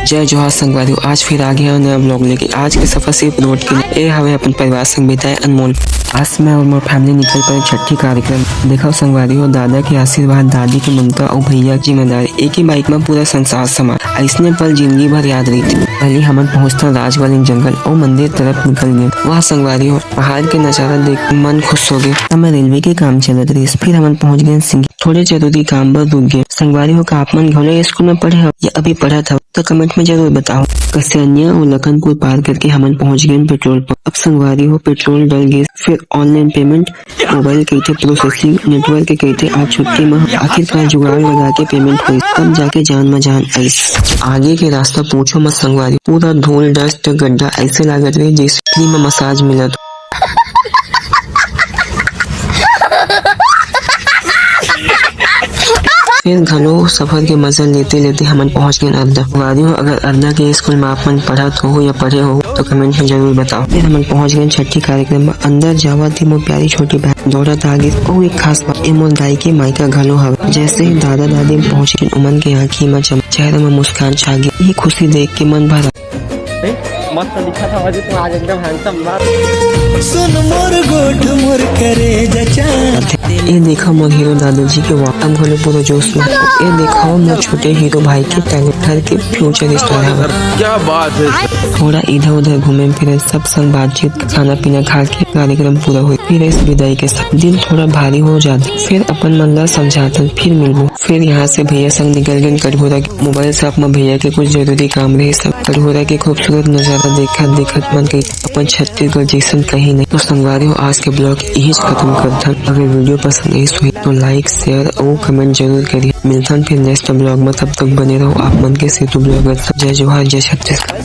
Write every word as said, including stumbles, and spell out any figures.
जय जोहार संगवारी हो, आज फिर आ गया नया ब्लॉग लेके। आज के सफर सिर्फ रोड के नहीं, ए हवे अपन परिवार संग बिताए अनमोल। आज मैं और मोर फैमिली निकल पड़े छट्ठी कार्यक्रम। देखो संगवारी हो, दादा के आशीर्वाद, दादी के ममता और भैया के जिम्मेदारी, एक ही बाइक में पूरा संसार समा। ऐसने पल जिंदगी भर याद रहिथे। पहले हमन पहुंचता राज वाले जंगल और मंदिर तरफ निकल गए। वाह संगवारी हो, पहाड़ के नजारा देख के मन खुश हो गए। समय रेलवे के काम चलत रहिस, फिर हमन पहुंच गए सिंगी। थोड़े जरूरी काम बर रुक गए। संगवारी हो, का आप मन घलो ये स्कूल में पढ़े हव या अभी पढ़त हव, तो कमेंट में जरूर बताओ। कस्यानिया और लखनपुर पार करके हमन पहुंच गए पेट्रोल पंप। अब संगवारी हो, पेट्रोल डल गए, फिर ऑनलाइन पेमेंट, मोबाइल कहिथे प्रोसेसिंग, नेटवर्क कहिथे आज छुट्टी में। आखिरकार जुगाड़ लगा के पेमेंट हुई, तब जाके जान में जान आइस। आगे के रास्ता पूछो मत संगवारी, पूरा धूल, डस्ट, गड्ढा, ऐसे लागत रहे जैसे फ्री में मसाज मिलत। फिर घलो सफर के मजा लेते लेते हमन पहुंच गए अर्धा। वारियो, अगर अर्धा के स्कूल में आप मन पढ़त हो या पढ़े हो तो कमेंट में जरूर बताओ। फिर हमन पहुंच गए छट्ठी कार्यक्रम में। अंदर जावत ही मोर प्यारी छोटी बहन दौड़त आ गई। अउ एक खास बात, ए मोर दाई के मायका घलो हवे। जैसे ही दादा दादी पहुंच गए, उमन के आंखी में चमक, चेहरा में मुस्कान छा गई। ये खुशी देख के मन भर ए, मस्त दिखत हवा जी तुम आज, एकदम हैंडसम बा। सुन मोर गोठ मोर करे जचा। ए देखा मोर हीरो दादाजी के वाकम घलो पूरा जोश में। ए देखा मोर छोटे हीरो भाई के टैलेंट, घर के फ्यूचर स्टार हवे। क्या बात है। थोड़ा इधर उधर घूमे फिरे, सब संग बातचीत, खाना पीना खा के कार्यक्रम पूरा हुई। फिर इस विदाई के साथ दिल थोड़ा भारी हो जाता, फिर अपन मन ला समझाता, फिर मिलबो। फिर यहाँ से भैया संग निकल गए कटघोरा के। मोबाइल शॉप में भैया के कुछ जरूरी काम रहे सब। कटघोरा के खूबसूरत नजारा देखत देखत मन कही अपन छत्तीसगढ़ जैसन कहीं नहीं। तो संगवारी हो, आज के ब्लॉग यही खत्म करथन। अगर वीडियो पसंद आई होही तो लाइक, शेयर और कमेंट जरूर करिए। मिलथन फिर नेक्स्ट ब्लॉग में, तब तक बने रहो आप मन के सेतु ब्लॉगर। जय जोहार, जय छत्तीसगढ़।